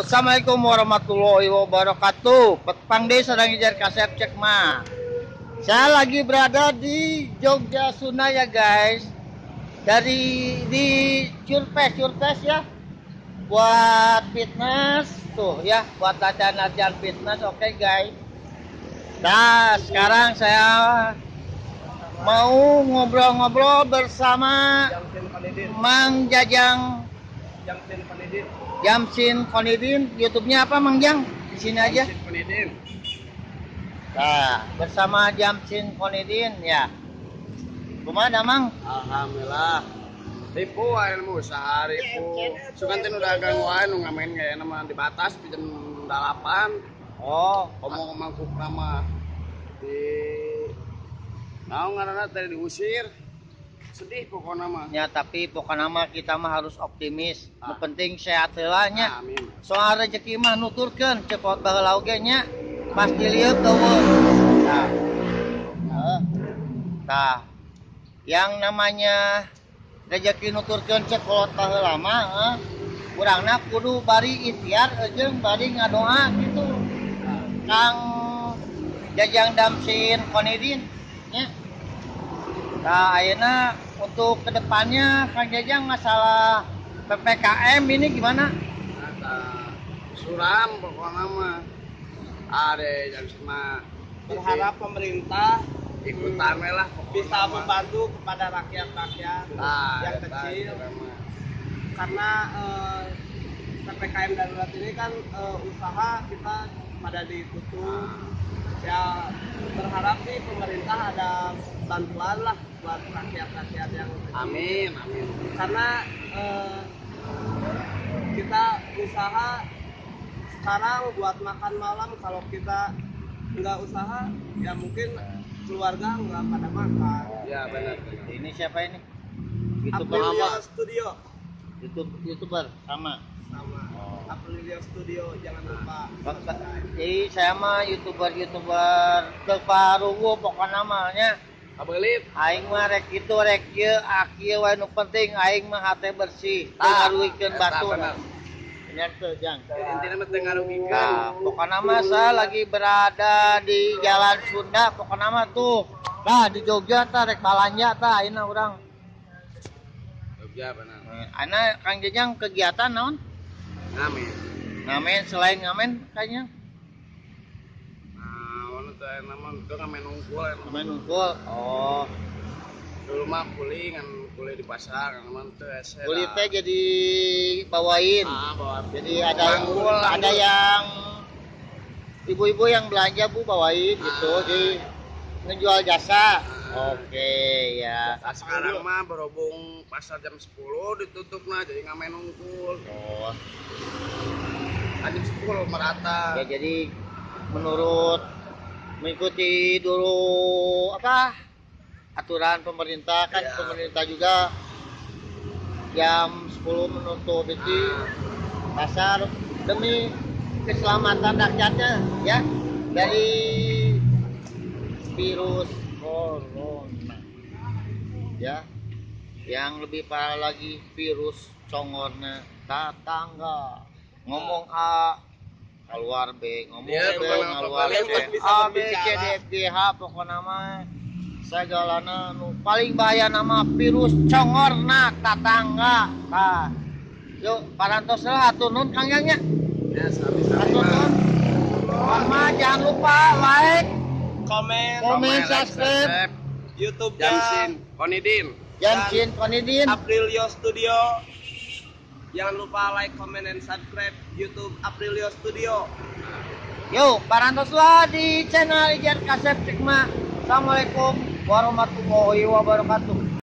Yuk, assalamualaikum warahmatullahi wabarakatuh. Petang deh sedang ngejar kasep cek mah. Saya lagi berada di Jogja Sunda ya guys. Dari di Curpes ya. Buat fitness tuh ya, buat latihan-latihan fitness, oke guys. Nah, sekarang saya mau ngobrol-ngobrol bersama Mang Jajang Jamsin Konidin. YouTube-nya apa Mang Jang? Di sini aja. Nah, bersama Jamsin Konidin ya. Gimana Mang? Alhamdulillah. Ribu ilmu usaha ribu. Sugan teh udah gangguan nu ngamain kayakna mah di batas di jam 8. Oh, ngomong-ngomong mah di naon ngaranna teh diusir. Sedih pokoknya mah. Ya, tapi pokoknya mah kita mah harus optimis. Nu penting sehat heula nya. Amin. Soal rezeki mah nuturkeun ceuk baheula oge nya. Pasti lieu eueuh. Nah. Tah. Yang namanya rezeki nuturkeun ceuk kolot baheula mah, urangna kudu bari ikhtiar jeung bari ngadoa gitu. Kang Jajang Damsin Konidin nya. Nah, ayeuna untuk kedepannya Kang Jajang masalah PPKM ini gimana? Nah, suram pokoknya mah. Ada yang sama berharap pemerintah ikutan lah bisa membantu kepada rakyat-rakyat yang kecil. Karena PPKM darurat ini kan usaha kita pada ditutup. Ya berharap sih pemerintah ada bantuan lah buat rakyat-rakyat yang kecil. Amin, amin. Karena kita usaha sekarang buat makan malam, kalau kita nggak usaha ya mungkin keluarga nggak pada makan. Ya benar. Ini siapa ini? YouTuber Studio. YouTuber sama. Sama. Oh. Aprilio Studio, jangan lupa. Jadi saya mah YouTuber terparuh pokoknya namanya. Kabelit. Aing mah rek itu rek ieu akieu wae nu penting aing mah hate bersih, teu ngarugikeun batur. Bener teu, Jang? Intina mah teu ngarugikeun. Nah, pokoknya mah saya lagi berada di Jalan Sunda, pokoknya mah tuh. Nah, di Jogja tah rek balanja tah ayeuna urang. Jogja benar. Ana Kang Jajang kegiatan naon? Ngamen. Ngamen, selain ngamen kayaknya. Nah, ono teh namun teu ngamen unggul. Ngamen unggul. Oh. Dulu mah kuli ngan kuli di pasar, ngamen teu hese. Kuli teh jadi bawain. Ah, bawa. Jadi ada unggul, ada yang ibu-ibu yang belanja Bu bawain gitu, jadi ngejual jasa. Oke ya. Nah, sekarang mah berhubung pasar jam 10 ditutup nah jadi ngamen unggul. Oh. Jam 10 merata. Ya jadi menurut mengikuti dulu apa aturan pemerintah kan ya. Pemerintah juga jam 10 menutup itu pasar demi keselamatan rakyatnya ya dari virus corona ya. Yang lebih parah lagi virus congorna tetangga. Ngomong A keluar B, ngomong ya, B keluar C, A B C D F G H pokokna mah segalana nu paling bahaya nama virus congorna tetangga. Tah. Yuk parantos lah hatur nuhun Kang Yang nya. Ya, sami-sami. Hatur nuhun. Mama jangan lupa like, komen, subscribe YouTube Jamsin Konidin. Jamsin Konidin, Aprilio Studio. Jangan lupa like, comment, and subscribe YouTube Aprilio Studio. Yo, parantos lah di channel Ijar Kasep Cikma. Assalamualaikum warahmatullahi wabarakatuh.